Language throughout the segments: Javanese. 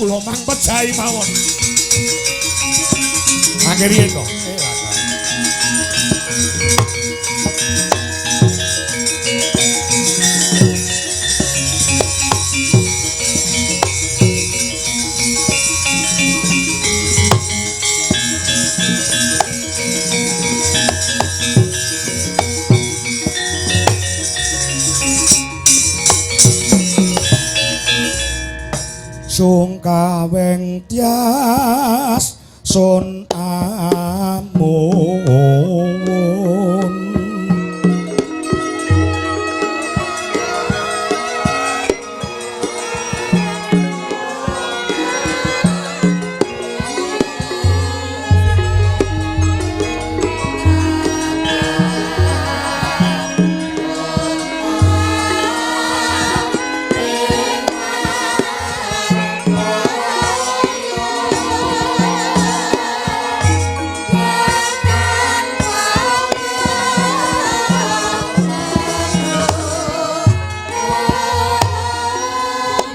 Kula mang pejahi mawon. Mangke riyen to. Sungkaweng tias sun amun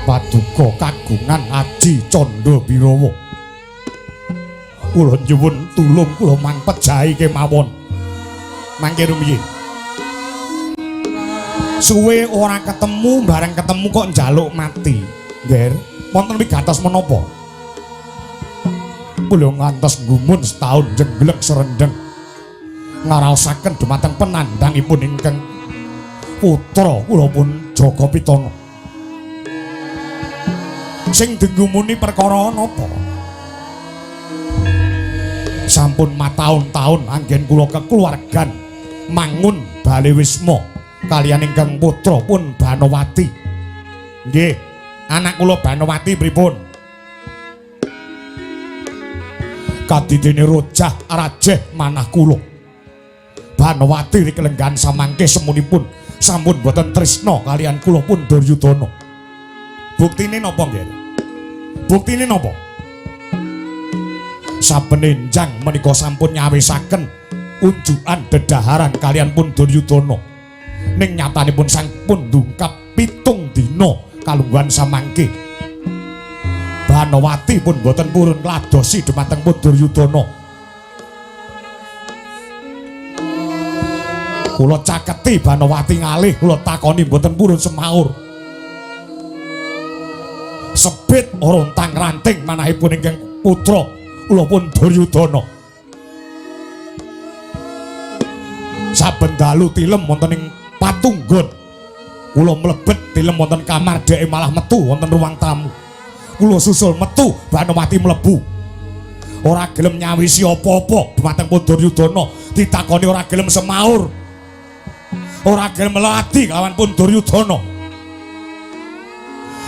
paduka kagungan aji Candha Birawa. Kula nyuwun tulung kula mang pejahi kemawon. Mangke rumiyin. Suwe ora ketemu, bareng ketemu kok njaluk mati. Ngger, wonten wigatos menapa? Kula ngantos nggumun setahun jengglek serendeng. Ngaraosaken dumateng penandhangipun ingkang putra kula pun Jaka Pitana. Sing dinggumuni perkara napa? Sampun mataun-taun anggen kula kekeluargan mangun bale wisma kaliyan ingkang putra pun Banowati. Nggih, anak kula Banowati pripun? Kadidene rojah rajeh manah kula. Banowati rikelenggan samangke semunipun sampun boten tresna kaliyan kula pun Duryudana. Buktine napa nggih? Buktine napa? Saben enjang menika sampun nyawisaken unjukan dedaharan kaliyan pun Duryudana. Ning nyatanipun sampun ndungkap 7 dina kalungguhan samangke. Banowati pun boten purun ngladosi dumateng pun Duryudana. Kula caketi Banowati ngalih, kula takoni boten purun semaur. Sebit rontang ranting manahipun ingkang putra kula pun Duryudana. Saben dalu tilem wonten ing patunggon. Kula mlebet tilem wonten kamar, dheke malah metu wonten ruang tamu. Kula susul metu, Banowati mlebu. Ora gelem nyawisi apa-apa dumateng pun Duryudana, ditakoni ora gelem semaur. Ora gelem melati kelawan pun Duryudana.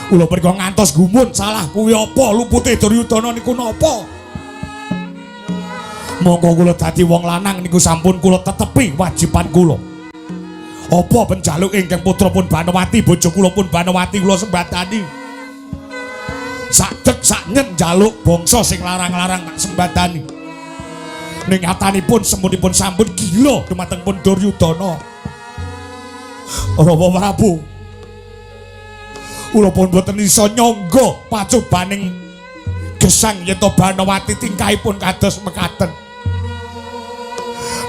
Kula mriku ngantos gumun, salah kuwi apa lupute Duryudana niku napa? Monggo kula dadi wong lanang niku sampun kula tetepi wajiban kula. Apa penjaluk ingkang putra pun Banowati, bojo kula pun Banowati kula sembadani. Sadek saknyen njaluk bangsa sing larang-larang tak sembadani. Ning nyatanipun semunipun sampun gila dumateng pun Duryudana. Rama Prabu, kula pun boten iso nyangga pacobaning gesang yen to Banowati tingkahipun kados mekaten.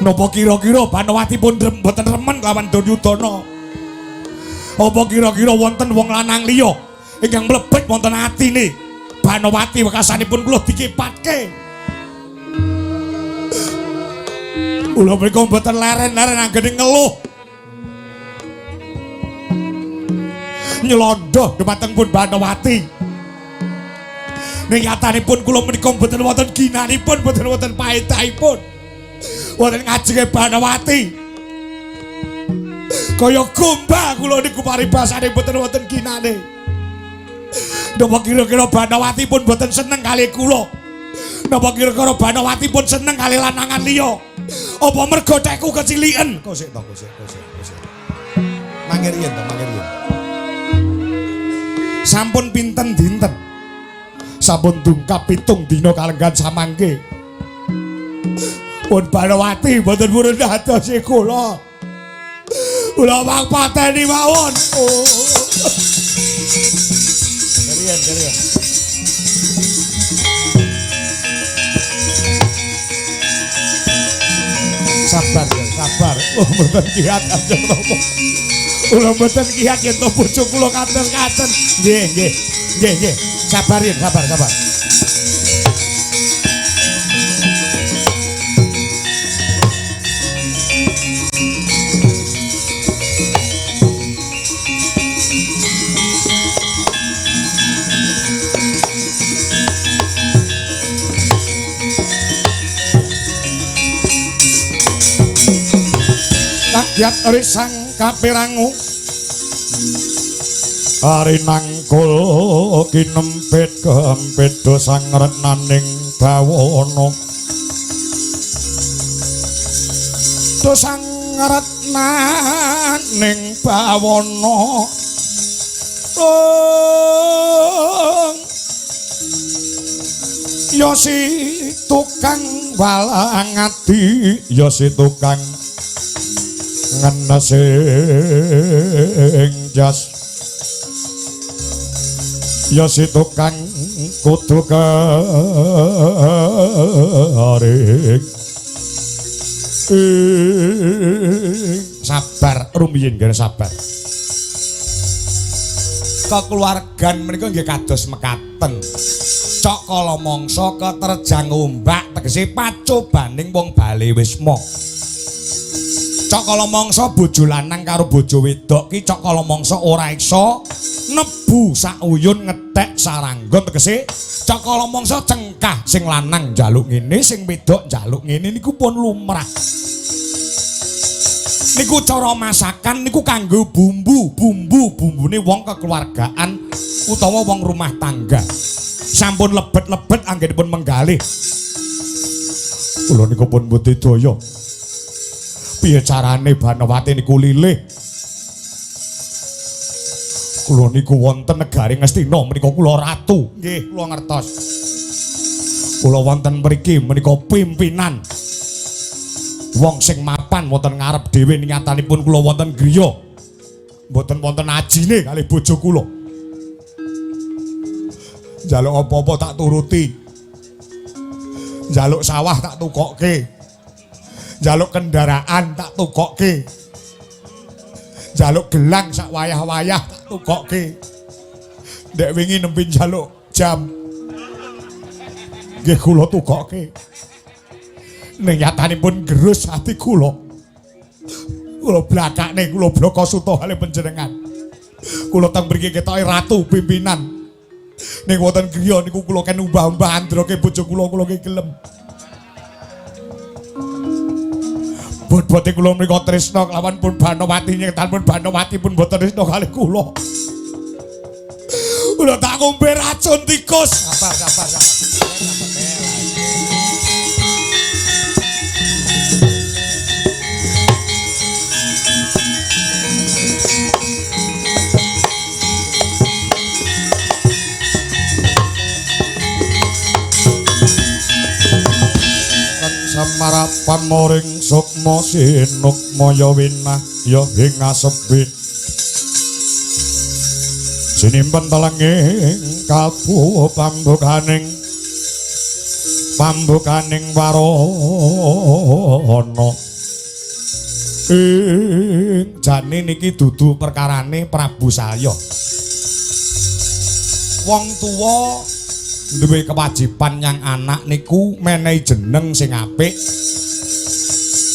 Napa kira-kira Banowati pun mboten remen kelawan Duryudana? Apa kira-kira wonten wong lanang liya ingkang mlebet wonten atine Banowati wekasanipun kula dikipatke? Kula mriku mboten leren-leren anggene ngeluh. Nyelondoh dumateng pun Banowati. Ning nyatanipun kula menika mboten wonten ginanipun, mboten wonten paedahipun. Wonten ngajenge Banowati. Kaya gombal kula niku paribasane mboten wonten ginane. Napa kira-kira Banowati pun mboten seneng kali kula? Napa kira-kira Banowati pun seneng kali lanangan liya? Apa mergo tekku keciliken? Kosek to, kosek, kosek, kosek. Mangke riyen to, mangke riyen. Sampun pinten dinten? Sampun dungkap 7 dina kalenggan samangke. Pun Banowati mboten purun dadosi kula. Kula mang pateni mawon. Oh. Kalian, kalian. Sabar ya, sabar. Oh, mboten kiat Kanjeng Rama. Kula mboten kiat yen to bojo kula kados-kados. Nggih, nggih. Nggih, nggih. Sabar yen, sabar, sabar. Kagyat risang kapirangu arinangkul kinempit kempit dosang retnaning bawana dosang retnaning bawana ya si tukang walang ati ya si tukang ngenes ing jas ya si tukang kudu garing sabar rumiyin nggih sabar. Kekeluargan menika nggih kados mekaten. Cok kala mangsa keterjang ombak tegese pacobaning wong bali wisma. Cok kala mangsa bojo lanang karo bojo wedok ki cok kala mangsa ora iso nebu sauyun ngetek saranggon tegese cok kala mangsa cengkah sing lanang njaluk ngene sing wedok njaluk ngene niku pun lumrah. Niku cara masakan niku kanggo bumbu, bumbu-bumbune wong kekeluargaan utawa wong rumah tangga. Sampun lebet-lebet anggenipun menggalih. Kula niku pun budidaya. Piye carane Banowati niku lilih? Kula niku wonten negari Ngastina menika kula ratu. Nggih, kula ngertos. Kula wonten mriki menika pimpinan. Wong sing mapan wonten ngarep dhewe nyatanipun kula wonten griya. Mboten wonten ajine kalih bojo kula. Njaluk apa-apa tak turuti. Njaluk sawah tak tukokke. Njaluk kendaraan tak tukokke. Njaluk gelang sak wayah-wayah tak tukokke. Ndek wingi nembe njaluk jam. Nggih kula tukokke. Ning nyatanipun gerus ati kula. Kula blakakne kula blaka suta kalih panjenengan. Kula teng mriki ketoke ratu pimpinan. Ning wonten griya niku kula ken umbah-umbah androke bojo kula kula nggih gelem. Bot-bote kula mriku tresna kelawan pun Banowati nyetan pun Banowati pun mboten tresna kalih kula. Kula tak ngombe racun tikus. Sabar, sabar, sabar. Samara pamoring sukma sinukmaya winah ya ing asepit sinimpen telenging kalbu pambukaning pambukaning warana ing jane niki dudu perkarane Prabu Salya. Wong tuwa duwe kewajiban nyang anak niku menehi jeneng sing apik,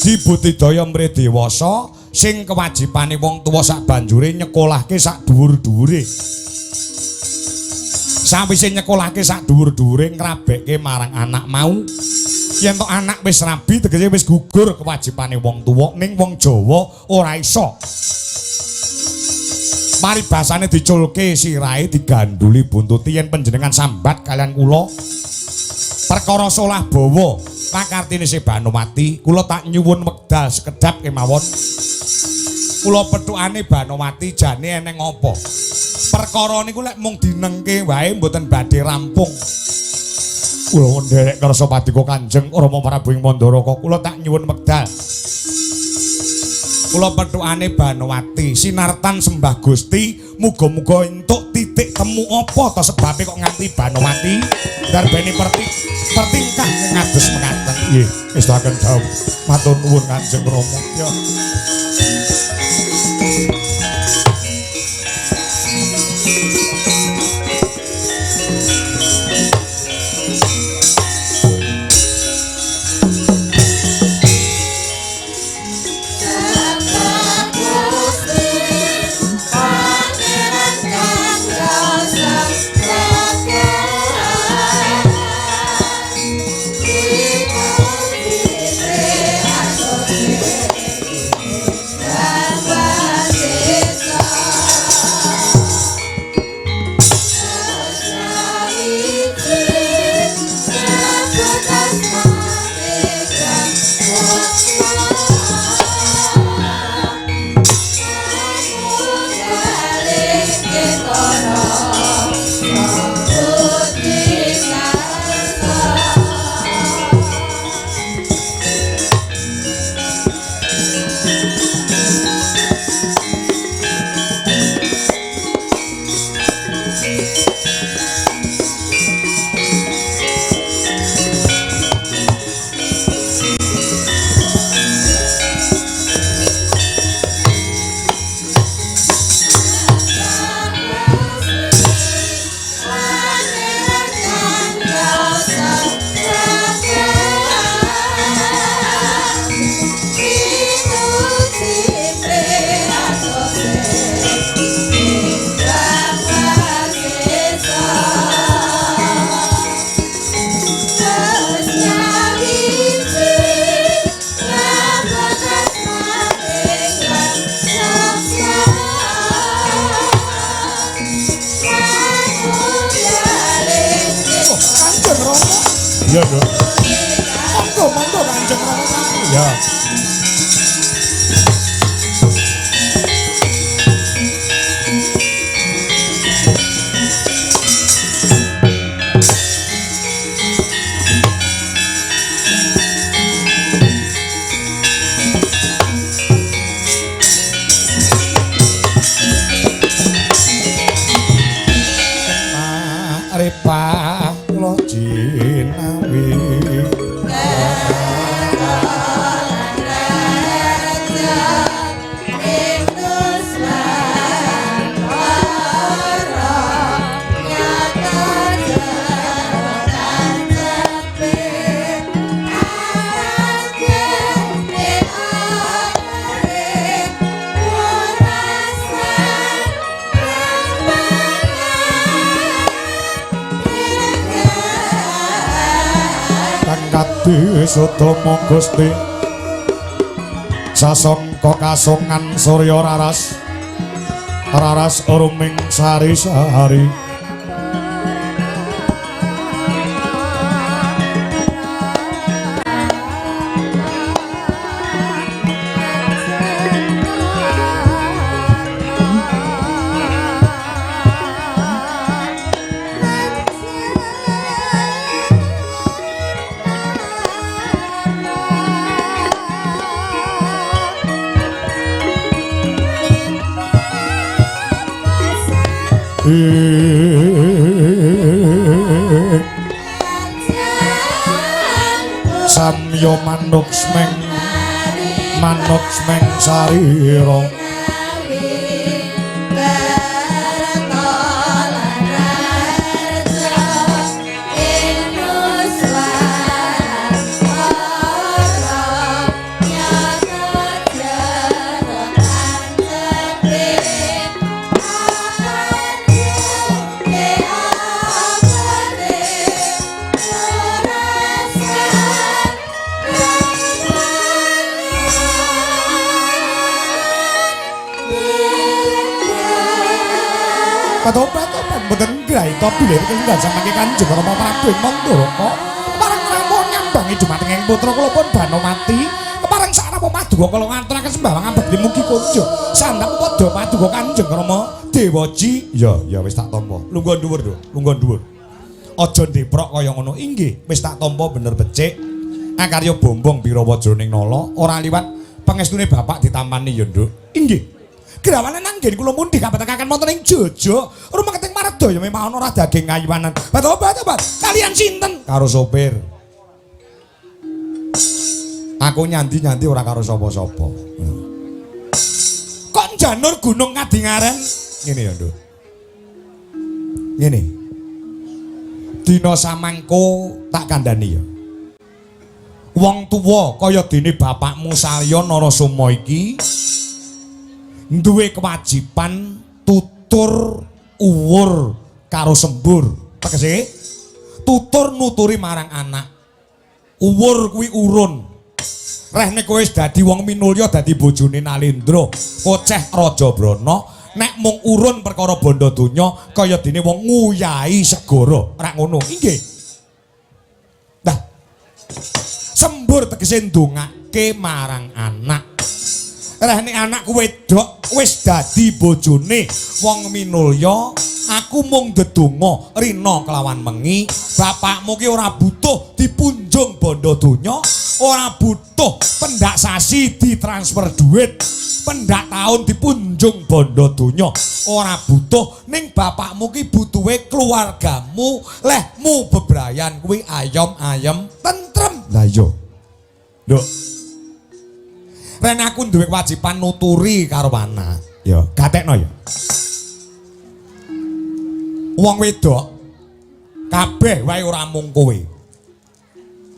dibudidaya mre dewasa, sing kewajibane wong tuwa sak banjure nyekolahke sak dhuwur-dhuwure. Sawise nyekolahke sak dhuwur-dhuwure ngrabekke marang anak mau, yen to anak wis rabi tegese wis gugur kewajibane wong tuwa. Ning wong Jawa ora iso. Paribasane diculke sirahe diganduli buntuti yen panjenengan sambat kalian kula perkara solah bawa pakartine si Banowati kula tak nyuwun wekdal sekedhap kemawon. Kula pethukane Banowati jane eneng apa? Perkara niku lek mung dinengke wae mboten badhe rampung. Kula nderek kersa paduka Kanjeng Rama Prabu ing Mandaraka kula tak nyuwun wekdal. Kula pethukane Banowati sinartan sembah Gusti muga-muga entuk titik Temu apa to sebabe kok nganti Banowati darbeni pertingkah ngados mekaten. Nggih, estuaken dawuh. Matur nuwun Kanjeng Rama. Ya. Iya, Nduk. Monggo, monggo Kanjeng Rama. Ya. Sudama Gusti sasongko kasongan surya raras raras ruming sari-sari. Samya manuk smeng manuk smeng sarira. Patopat mboten ngraita bilih ketunggal samangke Kanjeng Rama Prabu ing Manduraka kepareng rawuh nyambangi dumateng ing putra kula pun Banowati kepareng sakrama paduka kula ngaturaken sembah ngabekti mugi kunjuk sandhap padha paduka Kanjeng Rama Dewaji. Ya ya wis tak tampa. Lungguh dhuwur lho, lungguh dhuwur. Aja ndeprok kaya ngono. Inggih, wis tak tampa bener becik. Akarya bombong birawa jroning nala ora liwat pangestune bapak ditampani ya, Nduk. Inggih. Grawanan anggen kula mundhi kapetekaken wonten ing Jojo, rumeketing marang Adoh ya memang ana ora daging kayuanan. Obat obat. Kalian sinten? Karo sopir. Aku nyandi-nyandi ora karo sapa-sapa. Kok njanur Gunung Kadingaren? Ngene ya, Nduk. Ngene. Dina samangko tak kandhani ya. Wong tuwa kaya dene bapakmu Salya Narasoma iki duwe kewajiban tutur uwur karo sembur. Tegese tutur nuturi marang anak. Uwur kuwi urun. Rehne kowe wis dadi wong minulya dadi bojone Nalendra, koceh Raja Brana, nek mung urun perkara bondo donya kaya dene wong nguyahi segara. Ora ngono. Inggih. Nah, sembur tegese ndongake marang anak. Rehne anakku wedok wis dadi bojone wong minulya, aku mung ndedonga rina kelawan wengi, bapakmu ki ora butuh dipunjung bondo donya, ora butuh pendak sasi ditransfer duit, pendak tahun dipunjung bondo donya, ora butuh, ning bapakmu ki butuhe keluargamu, lehmu bebrayan kuwi ayom-ayem tentrem. Lah iya. Nduk. Ren aku duwe kewajiban nuturi karo anak. Ya, gatekno ya. Wong wedok kabeh wae ora mung kowe.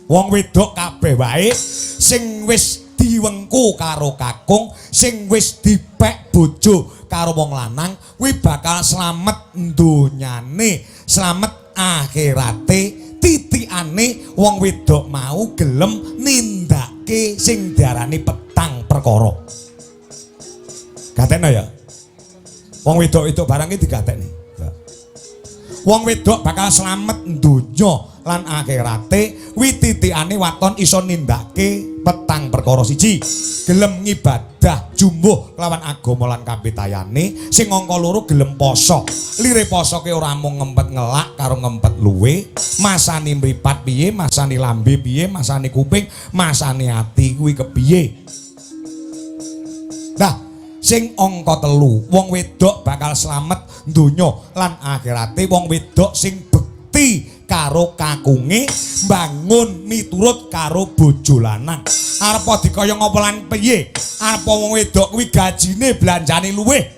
Wong wedok kabeh wae sing wis diwengku karo kakung, sing wis dipek bojo karo wong lanang, kuwi bakal slamet donyane, slamet akhirate. Titikane wong wedok mau gelem nindakake sing diarani petang perkara. Gatekno ya. Wong wedok-wedok barang iki digatekne. Wong wedok bakal slamet donya lan akhirate kuwi titikane waton iso nindakake petang perkara. Siji, gelem ngibadah jumbuh kelawan agama lan kapitayane. Sing angka loro gelem poso. Lire poso ki ora mung ngempet ngelak karo ngempet luwe, masani mripat piye, masani lambe piye, masani kuping, masani ati kuwi kepiye. Nah, sing angka telu, wong wedok bakal slamet donya lan akhirate wong wedok sing bekti karo kakunge, mbangun miturut karo bojo lanang. Arep dikaya ngapa lan piye? Arep wong wedok kuwi gajine belanjane luwih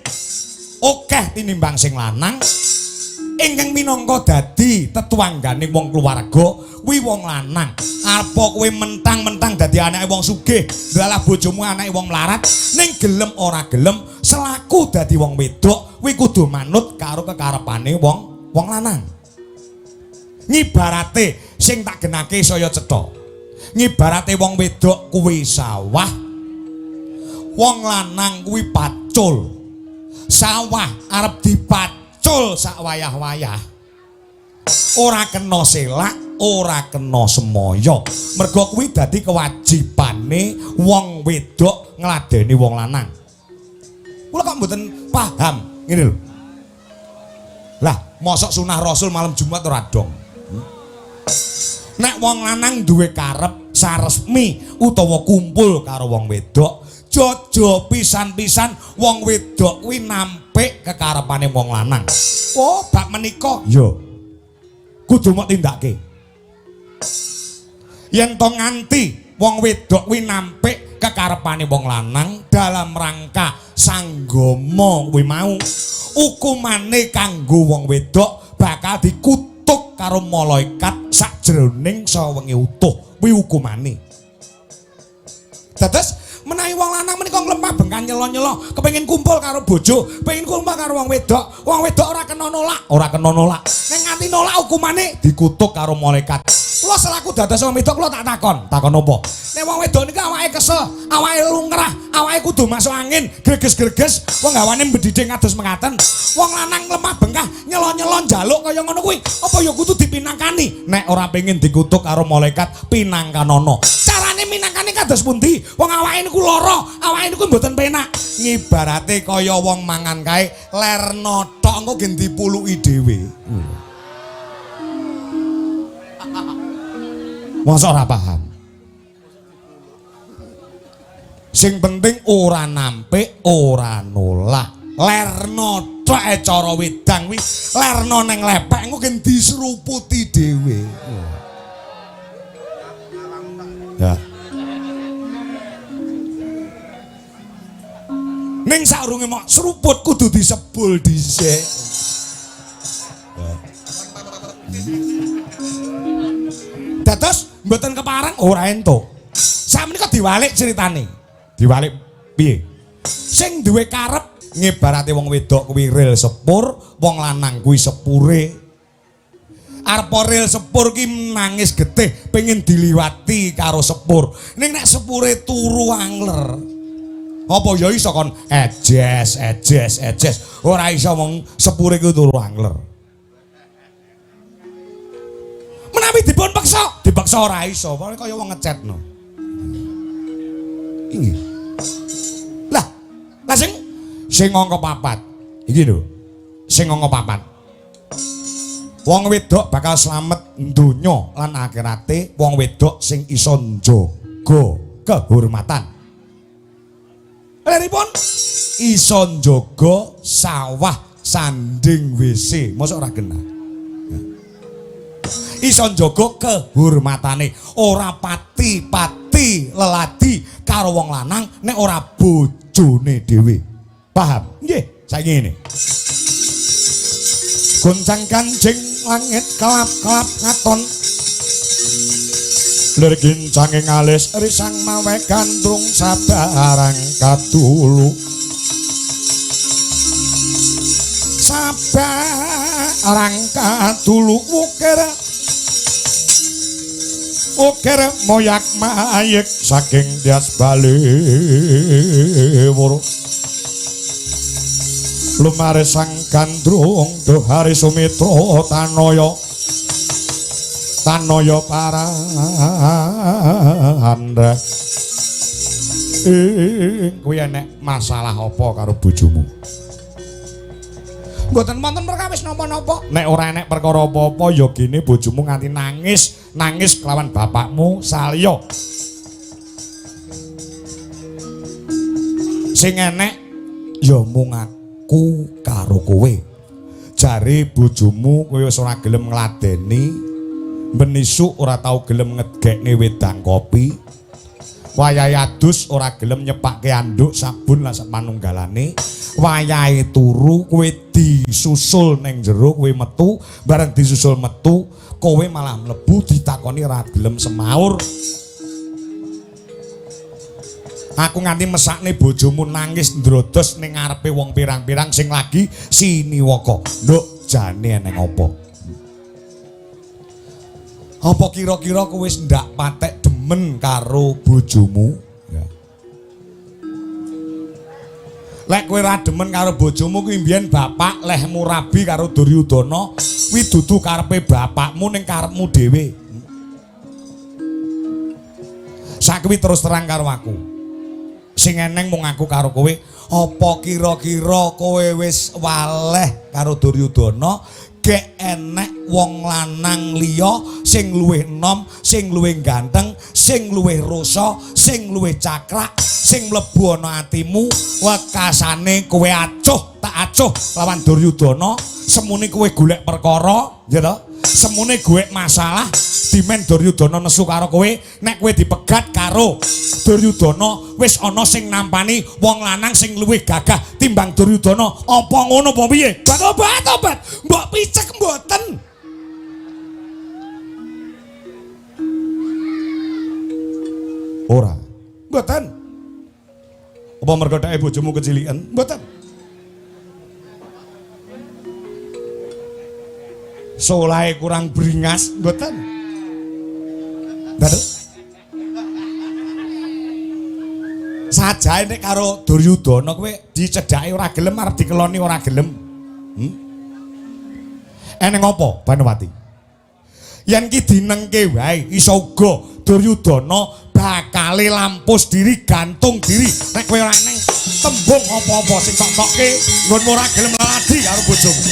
akeh tinimbang sing lanang, ingkang minangka dadi tetuanggane wong keluarga kuwi wong lanang. Arep kowe mentang-mentang dadi anake wong sugih, dalah bojomu anake wong melarat, ning gelem ora gelem selaku dadi wong wedok kuwi kudu manut karo kekarepane wong wong lanang. Ngibarate sing tak genake saya cetha. Ngibarate wong wedok kuwi sawah, wong lanang kuwi pacul. Sawah arep dipacul sak wayah-wayah ora kena selak, ora kena semaya. Merga kuwi dadi kewajibane wong wedok ngladeni wong lanang. Kula kok mboten paham ngene lho. Lah, mosok sunah Rasul malam Jumat ora dong. Nek wong lanang duwe karep saresmi utawa kumpul karo wong wedok, jojo pisan-pisan wong wedok kuwi nampik kekarepane wong lanang. Oh, bab menika ya kudu mok tindake. Yen to nganti wong wedok kuwi nampik kekarepane wong lanang dalam rangka sanggama kuwi mau, hukumane kanggo wong wedok bakal dikutuk karo malaikat sakjroning sawengi utuh. Kuwi hukumane. Dados menawi wong lanang menika nglempah bengkan nyelo-nyelo, kepengin kumpul karo bojo, kepengin kumpul karo wong wedok, wong wedok ora kena nolak, ora kena nolak. Nek nganti nolak hukumane dikutuk karo malaikat. Kula selaku dados wong wedok kula tak takon, takon apa? Nek wong wedok niku awake kesel, awake lungrah, awake kudu masuk angin, greges-greges, wong gawane mbedhidhing kados mekaten. Wong lanang lemah bengkah nyelo-nyelo njaluk kaya ngono kuwi, apa ya kudu dipinangkani? Nek ora pengin dikutuk karo malaikat, pinangkanono. Carane minangkani kados pundi? Wong awake niku lara, awake niku mboten penak. Ngibarate kaya wong mangan kae lerno tok engko gen dipuluki dhewe. Masa ora paham? Sing penting ora nampik, ora nolak. Lerno Tok cara wedang kuwi lerno neng lepek engko gen diseruputi dhewe. Ya. Ning saurunge mok seruput kudu disebul dhisik. Dados mboten kepareng ora entuk. Sakmenika diwalik ceritane. Diwalik piye? Sing duwe karep ngibarate wong wedok kuwi ril sepur, wong lanang kuwi sepure. Arep ril sepur ki nangis getih pengin diliwati karo sepur. Ning nek sepure turu angler. Apa ya iso kon ejes ejes ejes. Ora iso wong sepure kuwi turu angler. Menawi dipun peksa, dipeksa ora iso, pokoke kaya wong ngecetno. Inggih. Lah, lah sing angka papat. Iki lho. Sing angka papat. Wong wedok bakal slamet donya lan akhirate, wong wedok sing iso njaga kehormatan. Leripun iso njaga sawah sanding WC, mosok ora genah. Iso njaga kehormatane, ora pati-pati leladi karo wong lanang nek ora bojone dhewe. Paham? Nggih, saiki ngene. Goncang kancing langit kelap-kelap katon. Lir gincange ngalis risang mawe gandrung sabarang kadulu. Sabarang kadulu ukir ukir moyak mayek saking Tyas Baleworo. Lumare sang gandrung dohari sumitra tanaya tanaya parandha. Kuwi enek masalah apa karo bojomu? Mboten wonten perkawis napa-napa. Nek ora enek perkara apa-apa ya gene bojomu nganti nangis, nangis kelawan bapakmu Salya. Sing enek ya mung aku karo kowe. Jare bojomu kowe wis ora gelem ngladeni, ben isuk ora tau gelem ngegekne wedang kopi. Wayahe adus ora gelem nyepake anduk sabun lan sapanunggalane. Wayahe turu kowe disusul ning jero kowe metu, bareng disusul metu kowe malah mlebu ditakoni ora gelem semaur. Aku nganti mesakne bojomu nangis ndrodos ning ngarepe wong pirang-pirang sing lagi siniwaka. Nduk, jane eneng apa? Apa kira-kira kowe wis ndak patek demen karo bojomu? Ya. Lek kowe ora demen karo bojomu kuwi mbiyen bapak lehmu rabi karo Duryudana kuwi dudu karepe bapakmu ning karepmu dhewe. Sakuwi terus terang karo aku. Sing eneng mung aku karo kowe, apa kira-kira kowe wis waleh karo Duryudana gek enek wong lanang liya sing luwih enom, sing luwih ganteng, sing luwih rasa, sing luwih cakrak, sing mlebu ana atimu, wekasane kowe acuh tak acuh lawan Duryudana, semune kowe golek perkara, ya toh? Semune golek masalah, dimen Duryudana nesu karo kowe, nek kowe dipegat karo Duryudana wis ana sing nampani wong lanang sing luwih gagah timbang Duryudana. Apa ngono apa piye? Obat obat, mbok picek mboten. Ora. Mboten. Apa mergo dheke bojomu keciliken? Mboten. Solahe kurang beringas? Mboten. Mboten. Sajae nek karo Duryudana kowe dicedhaki ora gelem, arep dikeloni ora gelem. Eneng apa, Banowati? Yen ki dinengke wae iso uga Duryudana bakale lampus diri, gantung diri. Nek kowe ora eneng tembung apa-apa sing tok-tokke nggonmu ora gelem leladi karo bojomu.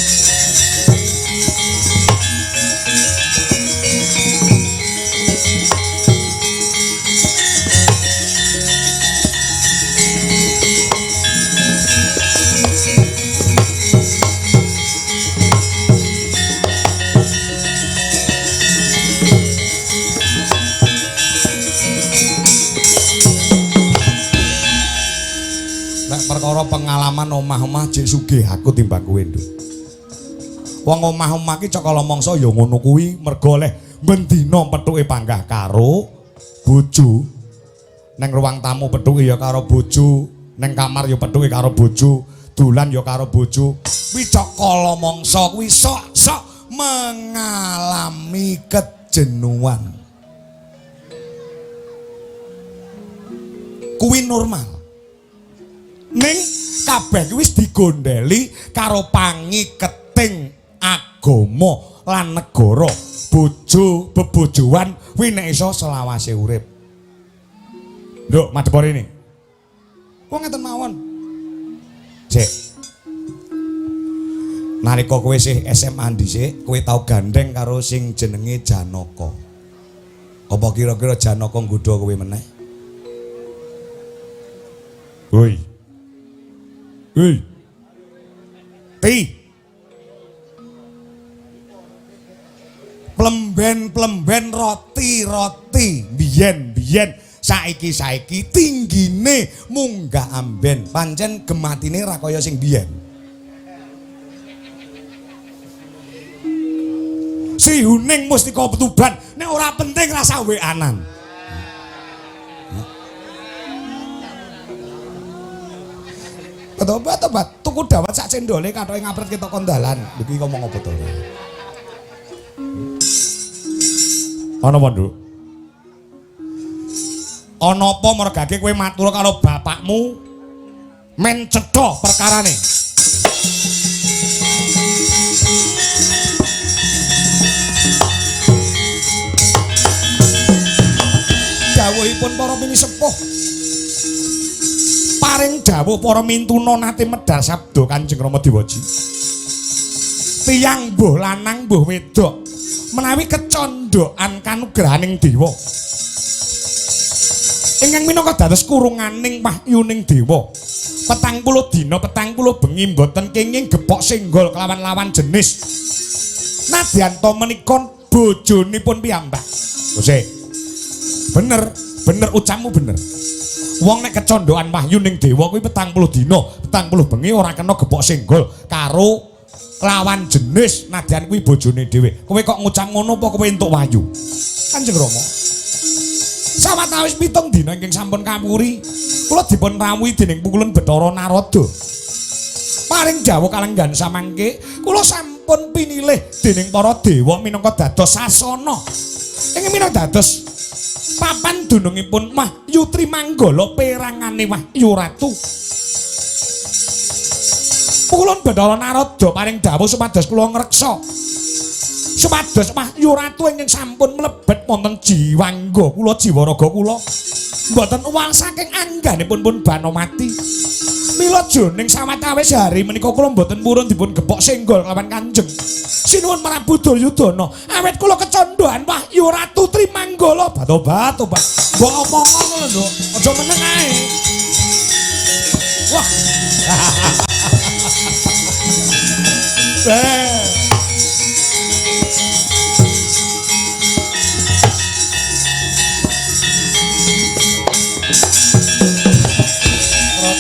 Perkara pengalaman omah-omah jek sugih aku timbang kowe, Nduk. Wong omah-omah ki cakala mangsa ya ngono kuwi, mergo oleh bendina pethuke panggah karo bojo. Neng ruang tamu pethuke ya karo bojo, neng kamar ya pethuke karo bojo, dolan ya karo bojo. Kuwi cakala mangsa kuwi sok-sok mengalami kejenuhan. Kuwi normal. Ning kabeh kuwi wis digondeli karo pangiketing agama lan negara. Bojo bebojoan kuwi nek iso selawase urip. Nduk, madhep rene. Wong ngeten mawon. Cek. Nalika kowe isih SMA dhisik, kowe tau gandeng karo sing jenenge Janaka. Apa kira-kira Janaka nggodha kowe meneh? Woi. Woi. Ti. Plemben-plemben roti-roti biyen-biyen saiki-saiki tinggine munggah amben, pancen gematine ra kaya sing biyen. Sri Huning Mustika Tuban nek ora penting rasa weanan. Tobat-tobat tuku dawet sak cendole kathoke ngapret ketok kondalan. Iki ngomong apa to? Ana apa, Nduk? Ana apa mergake kowe matur karo bapakmu men cetha perkarane? Dawuhipun para pinisepuh, paring dawuh para mintuna nate medhar sabda Kanjeng Rama Dewaji. Tiyang mbuh lanang mbuh wedok menawi kecondhokan kanugrahaning dewa ingkang minangka dados kurunganing wahyuning dewa, 40 dina 40 bengi mboten kenging gepok senggol kelawan lawan jenis. Nadyan to menika bojonipun piyambak. Gose. Bener, bener ucapmu bener. Wong nek kecondhokan wahyuning dewa kuwi 40 dina 40 bengi ora kena gepok senggol karo lawan jenis, nadyan kuwi bojone dhewe. Kowe kok ngucap ngono apa kowe entuk wahyu? Kanjeng Rama, sawetawis 7 dina ingkang sampun kapuri, kula dipun rawuhi dening pukulun Bathara Narada. Paring dawuh kalenggan samangke, kula sampun pinilih dening para dewa minangka dados sasana. Ingkang minangka dados papan dunungipun Wahyu Trimanggala perangane Wahyu Ratu. Pukulun Bathara Narada paring dawuh supados kula ngreksa, supados Wahyu Ratu ingkang sampun mlebet wonten jiwangga kula, jiwa raga kula mboten uwal saking angganipun pun Banomati. Mila jroning sawetawis hari menika kula mboten purun dipun gepok senggol kelawan Kanjeng Sinuwun Prabu Duryudana, awit kula kecondhoan Wahyu Ratu Trimanggala. Batobat, tobat. Mbok omong ngono lho, Nduk. Aja meneng ae. Wah.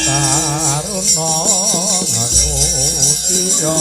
Taruna Angutiya.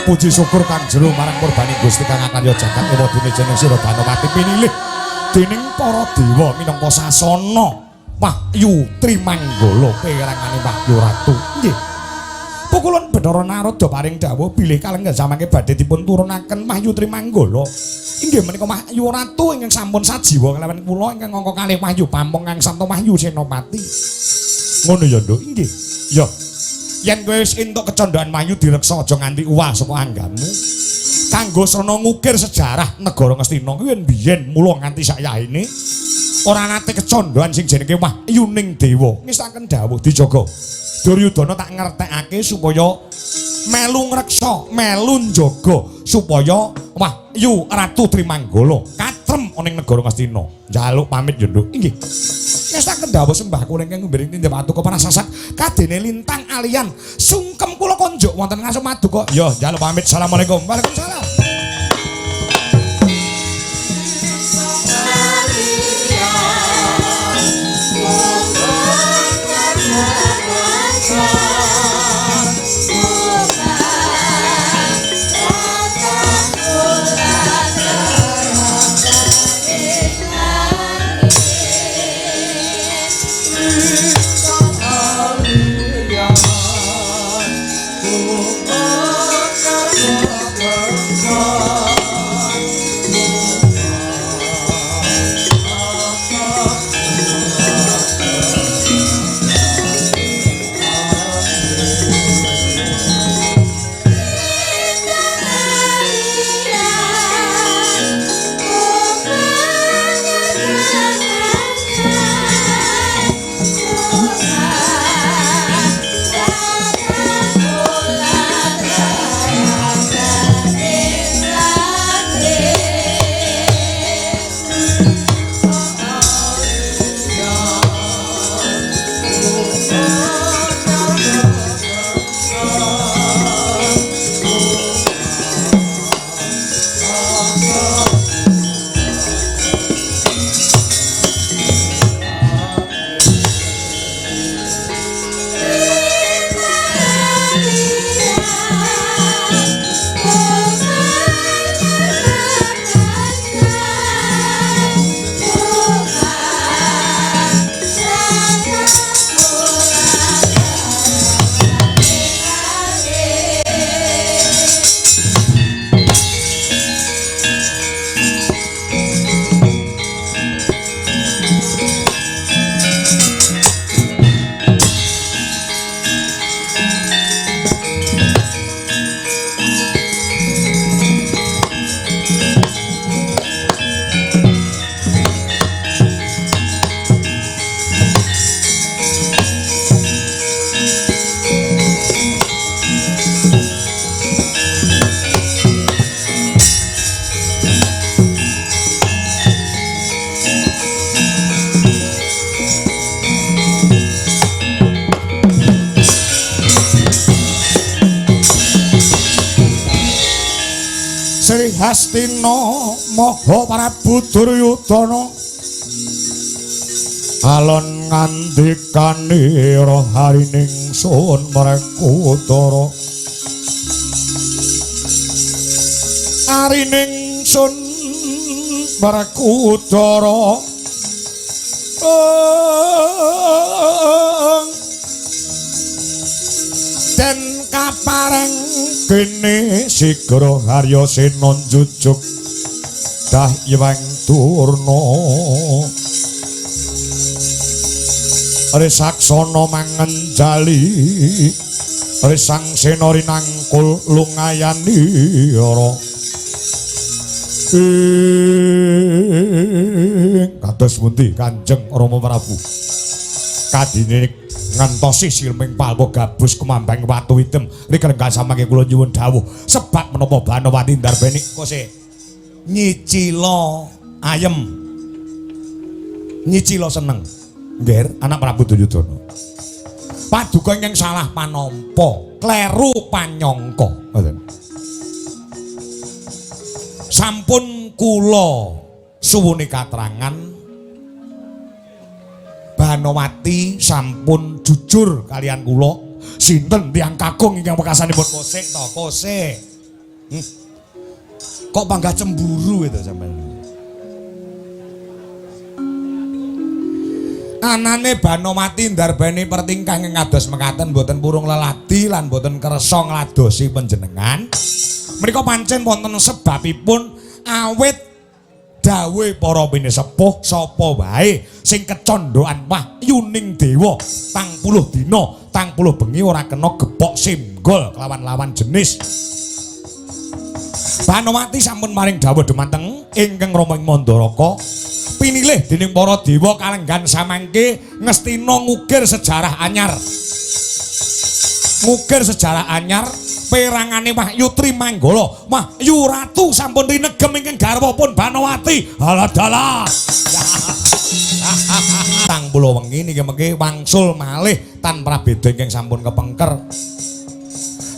Puji syukur kang jero marang purbani Gusti kang akarya jagat ewa dene jeneng sira Banowati pinilih dening para dewa minangka sasana Wahyu Trimanggala perangane Wahyu Ratu. Nggih. Pukulun Bathara Narada paring dawuh bilih kalenggan samangke badhe dipun turunaken Wahyu Trimanggala. Inggih menika Wahyu Ratu ingkang sampun sajiwa kelawan kula ingkang angka kalih Wahyu Pamong kang Sabta Wahyu Senopati. Ngono ya, Nduk. Inggih. Ya. Yen kowe wis entuk kecondhoan Wahyu direksa aja nganti uwal saka anggamu. Kanggo srana ngukir sejarah negara Ngastina kuwi yen biyen mula nganti sayaene ora nate kecondhoan sing jenenge Wahyuning Dewa. Ngestaken dawuh dijaga. Duryudana tak ngertekake supaya melu ngreksa, melu njaga supaya Wahyu Ratu Trimanggala katrem ana ing negara Ngastina. Njaluk pamit ya, Nduk. Inggih. Ngestaken dawuh sembah kula ingkang ngumbiring tindha patuko prasasat kadene lintang alian sungkem kula konjuk wonten ngasem maduka. Ya, njaluk pamit. Assalamualaikum. Waalaikumsalam. Sri Hastina Maha Prabu Duryudana alon ngandikane raharining sun Mrekudara arining sun Mrekudara den kapareng kene sigra Harya Sena njujuk Dahyang Durna Risaksana mangenjali Risang Sena rinangkul lungayanira ing kados pundi Kanjeng Rama Prabu kadine ngentosi silming palwa gabus kumambang watu item rikeng samangke kula nyuwun dawuh sebab menapa Banowati ndarbeni kose nyicila ayem nyicila seneng nggih anak Prabu Duryudana paduka ingkang salah panampa kleru panyangka ngoten sampun kula suwuni katrangan Banowati sampun jujur kalian kula sinten tiyang kakung ingkang wekasanipun kosek to kosek. Kok panggah cemburu itu sampean. Anane Banowati ndarbani pertingkah ingkang kados mekaten boten purung leladi lan boten kersa ngladosi panjenengan. Menika pancen wonten sebabipun awit dawuhe para pinisepuh sapa wae sing kecondhokan wahyuning dewa tang puluh dina tang puluh bengi ora kena gepok senggol kelawan lawan jenis. Banowati sampun maring dawuh dumateng ingkang Rama ing Mandaraka, pinilih dening para dewa kalenggan samangke Ngastina ngukir sejarah anyar. Ngukir sejarah anyar perangane Wahyu Trimanggala. Wahyu Ratu sampun rinegem ingkang garwa pun Banowati. Halah dalah. Tang puluh wengi niki mengke wangsul malih tan prabeda ingkang sampun kepengker.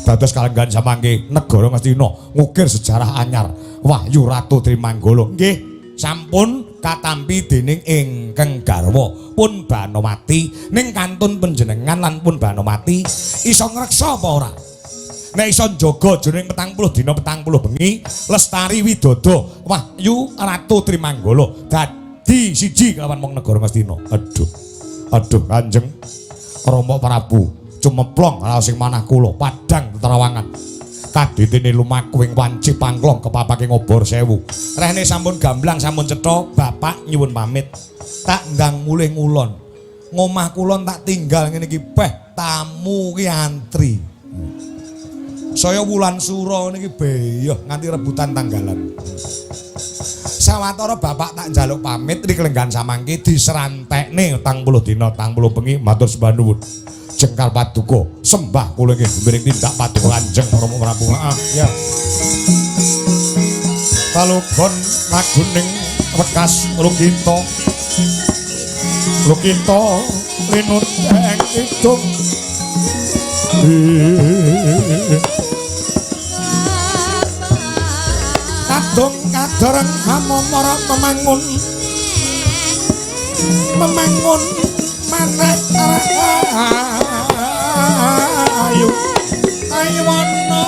Dados kalenggan samangke negara Ngastina ngukir sejarah anyar Wahyu Ratu Trimanggala. Nggih, sampun katampi dening ingkang garwa pun Banowati ning kantun panjenengan lan pun Banowati iso ngreksa apa ora? Nek iso njaga jroning 40 dina 40 bengi lestari widodo Wahyu Ratu Trimanggala dadi siji kelawan wong negara Ngastina. Aduh. Aduh Kanjeng Rama Prabu cumeplong raos ing manah kula padhang teterawangan. Kaditene lumaku ing wanci pangklong kepapake ngobor sewu. Rehne sampun gamblang sampun cetha, bapak nyuwun pamit. Tak ndang mulih ngulon. Ngomah kulon tak tinggal ngene iki peh tamu ki antri. Saya wulan sura niki beyoh nganti rebutan tanggalan. Sawatara bapak tak njaluk pamit riklenggan samangke diserantekne 40 dina 40 bengi matur sembah nuwun. Jengkal paduka sembah kula nggih miring tindak paduka Kanjeng Rama Prabu. Heeh, ya. Palugon naguning wekas Lukita. Lukita linut ing kidung. Kadung kadoreng hamomara memangun. Memangun manek rahayu. Aywana